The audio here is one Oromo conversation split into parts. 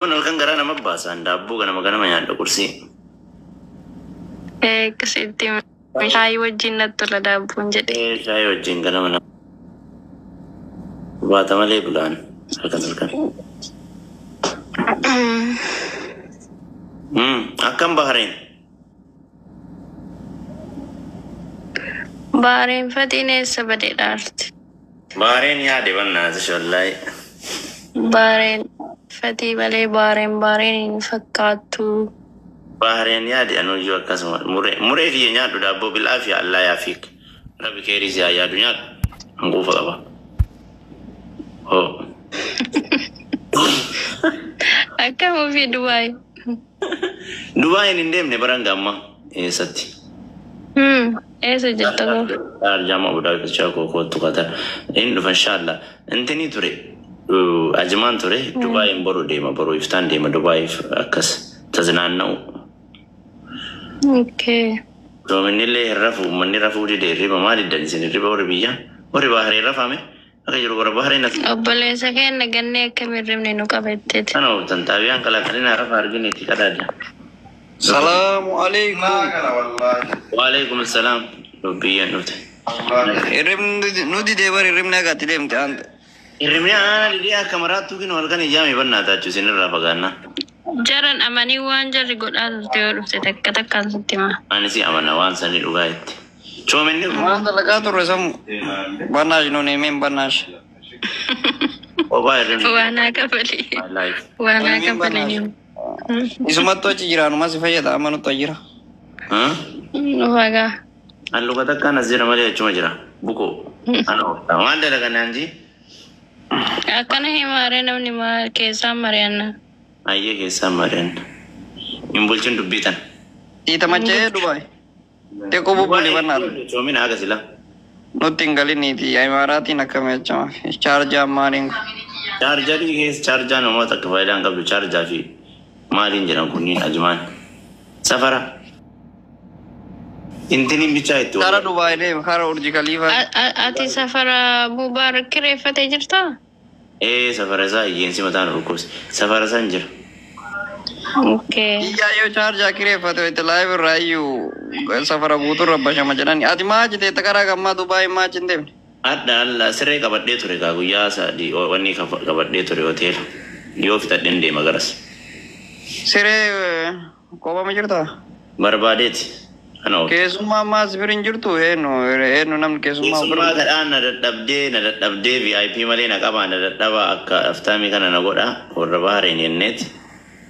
Halkan garaa nama baasaan daabboo ganama ganama nyaadha qursii. Akkasitti shaayii wajjin natti tola daabboon jedhe. Shaayii wajjin ganama nama baata malee bulaan halkan halkan. Akkam Bahareen? Bahareen fatiin eessa badee dhaarti? Bahareen yaade bannaatis wallaahi. Bahareen fatii malee bahareen bahareen hin fakkaattu. Bahareen yaade anuyyuu akkasuma muree muree kiyya nyaadhu daabboo bil'aa fi allaa yaafiik. Rabbi keerii si haa yaadu nyaadhu. Hanquufa qaba. Hoo. Akkam ofii Dubaay? Dubaayin hin deemne baran gamma eessatti? Eessa jirta koo? Arjama Abu Dhabi bichaa koo kootu Qatar. Inni dhufa inshallah. Intini ture. Ajimaan ture. Dubaayin boru deema boru iftaan deema Dubaayiif akkas tazinaanna'u. Okay. Doominni illee hin rafu uummanni rafuu dide hirriba maal diddan isin hirriba warri biyya warri Bahareen rafame akka jiru warra Bahareen as. Obboleessa keenya gannee akkam hirribni nu qabatteeti. Kana ooftan xaabiyaan kalaqalina rafa argineeti qadaadda. Salaamu alaikum. Waalaikum salaam. Biyyaan dhufte. Hirribni nu didee bar hirribni akka ati deemte ante. Hirribni aanaa didee akka maraattuu kinu halkan ijaame bannaa taachuu isinirraa fagaannaa. Jaran amanii waan jarri godhaa turte yoo dhufte takka takkaan sitti hima. Ani si amana waan sanii dhugaa itti. Coominni Waan dalagaa turre samu. Bannaash nuun himeen bannaash. kophaa hirribni. Waan haa kafalii. My life. Waan haa Himeen kafalii. bannaash. Isumattu achi jira anuma si fayyada amma nutti jira. Dhufagaa. Halluka takkaan as jira malee achuma jira. Bukoo. Ana ooftaa. Maal dalagan anji? Akkana himaaree namni maal keessaan mari'anna. Ayyee keessaan mari'anna. Hin bulchin dubbii tana. Siita macha'ee Dubaay. Xiqqoo bubbuli bannaadha. Coomina haga sila. Nutti hin galiniiti imaaraatiin akkami achama. Chaarjaa maaliin. Chaarjarii keessa chaarjaa namoota akka faayidaa hin qabdu chaarjaa fi maaliin jedhan kunniin ajumaan. Safara. Intiniin bichaa itti Kara Dubaay deema kara Urji Khaliifaa. Ati safara Mubaarak kireeffatee jirtaa? Ee safara isaa hiyyeensi mataa nu dhukkubse. Safara isaa hin jira. Okay. Iyyaa yoo chaarjaa kireeffate itti live irraa iyyuu safara guutuu rabbashama jedhani. Ati maa achi teetta karaa gammaa Dubaay maa achi hin deemne? Adda alla siree qabadhee ture kaa guyyaa sadii wanni qabadhee ture hoteela. Yoo fixadheen deema garas. Siree koobama jirtaa? Barbaadeeti. Ana oofta. Keessummaa ammaa si bira hin jirtu eenyu eenyu namni keessummaa Keessummaa bira. kadhaan na dadhabdee na dadhabdee VIP malee na qabaa na dadhabaa akka aftaamii kana na godhaa warra Bahareen jenneeti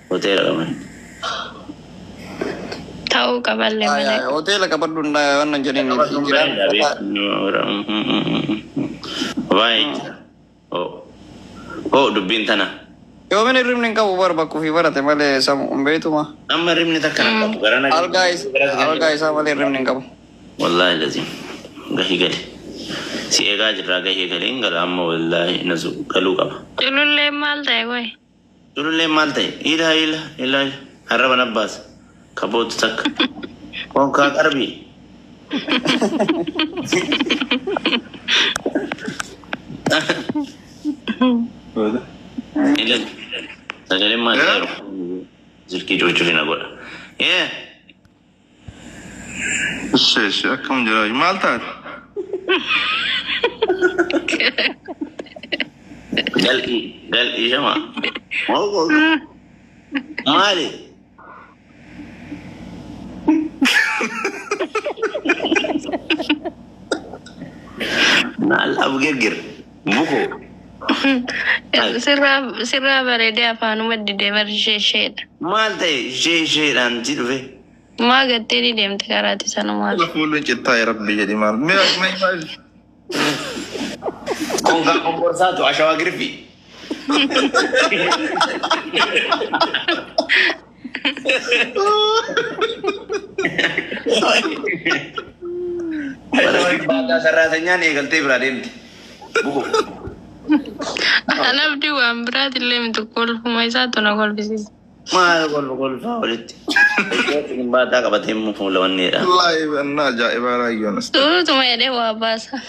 hoteela qaban. Ta'uu qaballee malee. Hoteela qabadhu waan hin jedhin jiraan. Baay'ee jira. Hoo dubbiin tana. Yoomin hirribni hin qabu bar bakka ofii barate malee samu hin beektuma. Amma hirribni takka na qabu gara na Algaa isaa malee hirribni hin qabu. Wallaahi lazim gahii gale. Si eegaa jirraa gahii galee hin gala amma wallaahi nasu galuu qaba. Cululleen maal ta'e wayi? Cululleen maal ta'e? Ila ila ila arraba na baasa. Kabootu takka. Konkaa qarbii. Ila sagaleen maal ta'e? Silkii cuucuuf na godha. Ee Ishi akkam jira maal taate? Gal'ii gal'ii shama. Maali? Maal abgirgir bukoo. Sirraa bareedee afaanuma didee bari ishee isheedha. Maal ta'e ishee isheedhaan si dhufe? Maa gattee ni deemte karaatti sanumaaf. Fuulli cittaa'e rabbi jedhi maal. Mee mee maal? Konkaa konkorsaatu ashawaa girfi. Sarraatanyaan eegaltee biraa deemti. Bukoo. Anabdi waan biraatillee miti kolfuma isaatu na kolfisiisa. Maal kolfa kolfaa walitti. Baataa qabatee immoo fuula wanneedha. Wallaahi annaa ajaa'ibaa raayyoon as. Tuutuma jedhee waa baasa.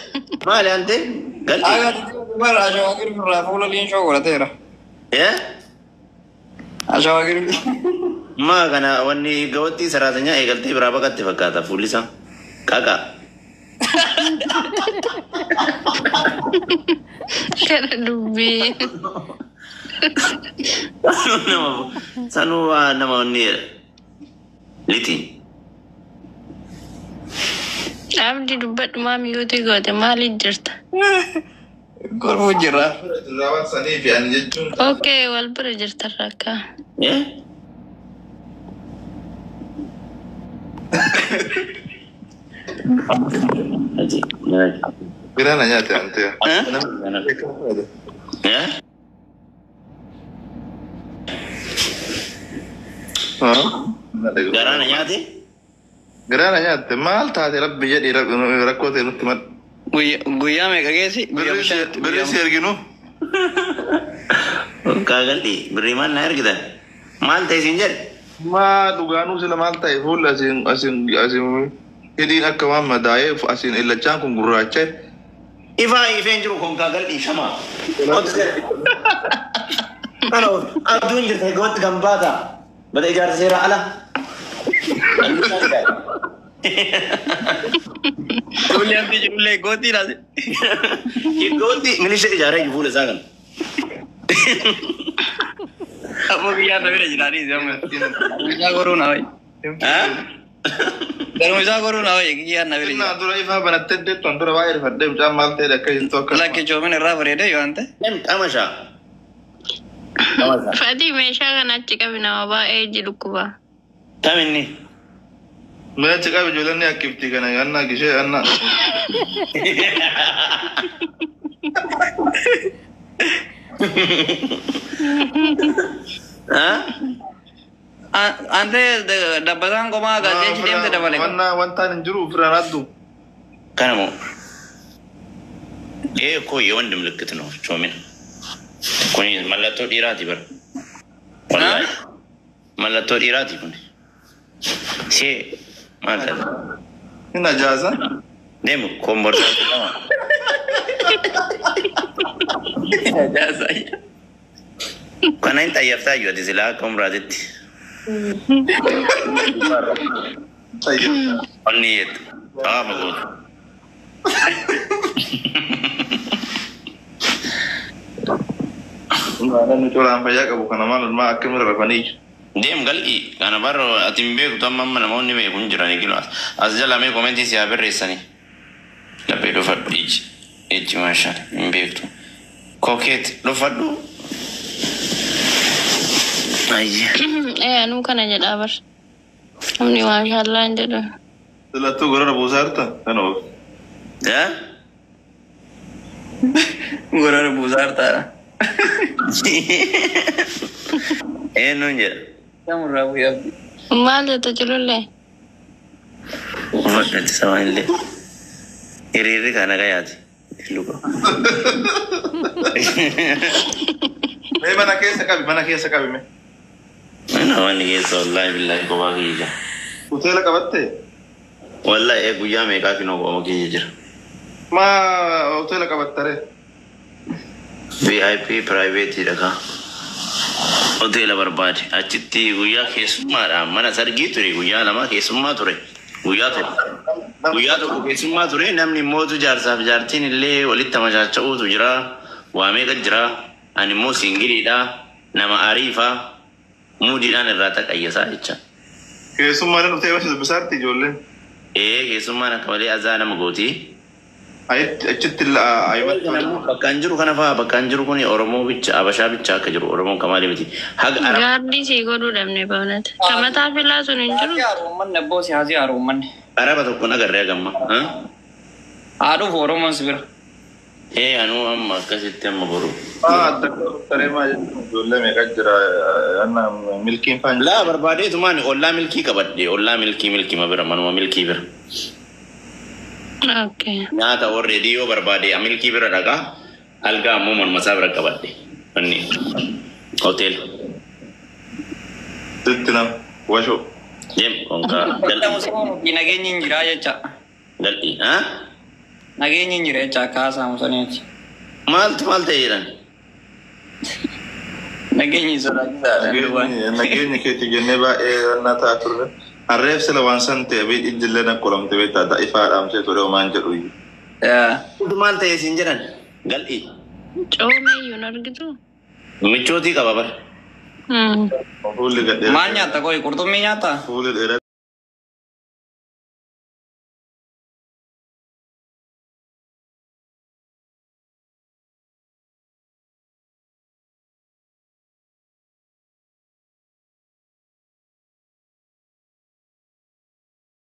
Maali ante? Galti. Bara ashawaa girfirraa fuula liinshoo godhateera. Ee? Ashawaa girbi. Maa kana wanni gawattii saraatanyaa eegaltee biraa baqatte fakkaata fuulli isaa. Qaqa. Kana dubbii. Nama sanuu waa nama wanni liti. Abdi dubbadhu maami yuutii goote maaliif jirta? Gorfuu jirra. Raawwan sanii fi ani jechuun. Okay, wal bira jirta rakka. Eh? Aji. Biraa na nyaate antee. Eh? Garaa na nyaate? Garaa na nyaatte maal taate rabbi jedhi rakkoo ta'e nutti madda. Guyyaa meeqa geessi? Guyyaa bishaan. Birrii si erginu. Kaagalli birrii maal na ergitan? Maal ta'e siin jedhe? Maa dhugaanuu sila maal ta'e fuula asiin asiin asiin hidhiin akka waan madaa'ee asiin illachaan kun gurraacha'e. Ifaa ifeen jiru kun kaagalli shama. Kana abduun jirta gawatti kan baata. Bada ijaarsa seeraa ala. Fuulli abdii jirullee gootii laase. Gawatti milisha ijaaree jiru fuula isaa kana. Amma guyyaa na bira jiraanii amma. Isaa goruu na wayi. Garuu isaa goruu na wayi guyyaa na bira Innaa jira. dura ifaa banattee deettu an dura baay'ee rifadhee mucaan maal ta'e akka jirtu akka. Lakki coomin irraa bareedee yoo ante. Qamashaa. Fadii meeshaa kana achi qabi nama baay'ee iji dhukkuba. Tam inni? Mee achi qabi ijoolleen ni akkifti kana anna gishee anna. Ante dabbataan qomaa galtee achi deemte dabale. Wanna wantaan hin jiru ofirraan addu. Kana moo? ይሄ እኮ የወንድ ምልክት ነው። ቾሚን kuni mallattoo dhiiraati bara. Wallaahi mallattoo dhiiraati kun. See maal ta'e? Hin ajaasa. Deemu komborsaa jedhama. Kana hin xayyaftaa iyyuu ati silaa akka umraatitti. Onni jettu. Xaafa gootu. Namni tolaan fayyaa qabu kana maal maa akkamirra rafanii. Deem gal'i kana bara ati hin beektu amma amma namoonni beeku hin jirani kilo as jala mee komentii si haa barreessanii. Laphee dhufadhu iji iji maashaa hin beektu. Kokeet dhufadhu. Ayyi. Ee anuu kana jedhaa bar. Namni maashaallah hin jedhu. Silattuu gorora buusaa jirta? Kana oof. Yaa? Gorora buusaa jirtaadha. Eenyuun jedha? Kamurraa guyyaa abdii. Maal jetta culullee? Uffadhatti sabaan illee. Hiriirri kana gayaati. Luka. Mee mana keessa qabi mana keessa qabi mee. Mana wanni keessa wallaahi billaahi kophaa kiyya jira. Hoteela qabattee? Wallaahi ee guyyaa meeqaa kinoo kophaa kiyya jira. Maa hoteela qabattaree? VIP private dhagaa. Hoteela barbaade achitti guyyaa keessummaadhaan mana sargii ture guyyaa lama keessummaa ture guyyaa tokko. Guyyaa tokko keessummaa ture namni mootu jaarsaaf jaartiin illee walitti tamachaacha'uutu jira waa meeqa jira ani immoo singiliidha nama ariifaa muudiidhaan irraa taqayyasaa jecha. Keessummaan dhuftee barsiisu dubbisaarti ijoolleen. Ee keessummaan akka malee azaa nama gooti. Achitti ayimatti. Bakka hin jiru kana fa'aa bakka hin jiru kuni Oromoo bicha Abashaa bicha akka jiru Oromoon kamaalii miti. Haga Arab Gaardii sii godhuu dhabne baanate. Kamataa filaa sun hin jiru. Uummanni abboo si haasii haaru uummanni. Araba tokko agarree gamma. Haa dhufu Oromoon si bira. Ee anuu amma akkasitti amma boru. Maa adda taree maa jechuun ijoollee meeqa jira anna milkiin faan. Laa barbaadeetumaan ollaa milkii qabadhe ollaa milkii milkii ma bira manuma milkii bira. Okay. Nyaata already yoo barbaade milkii bira dhaqaa algaa ammoo manuma isaa bira qabadhe. Wanni hoteela. Sitti nam washoo. Deem konkaa gal'i Nageenyi hin jiraa jecha. gal'i. Haa? Nageenyi hin jira jecha akka haasa'amu saniiti. Maaltu maal ta'e jedhan? Nageenyi sodaachisaadha. Nageenyi keetti jennee baay'ee rannaa ta'a turre. Harreef sila waan san ta'e bee ijjillee na qolamte beektaa daa'ifaa dhaamsee ture homaan jedhu iyyuu. Yaa. Maal ta'e siin jedhan gal'i. Coomeeyyuu hin argitu. Michootii qaba bara. Hmm. Fuulli gadheera. Maal nyaatta qoyi? Qurxummii nyaattaa? Fuulli dheeraa.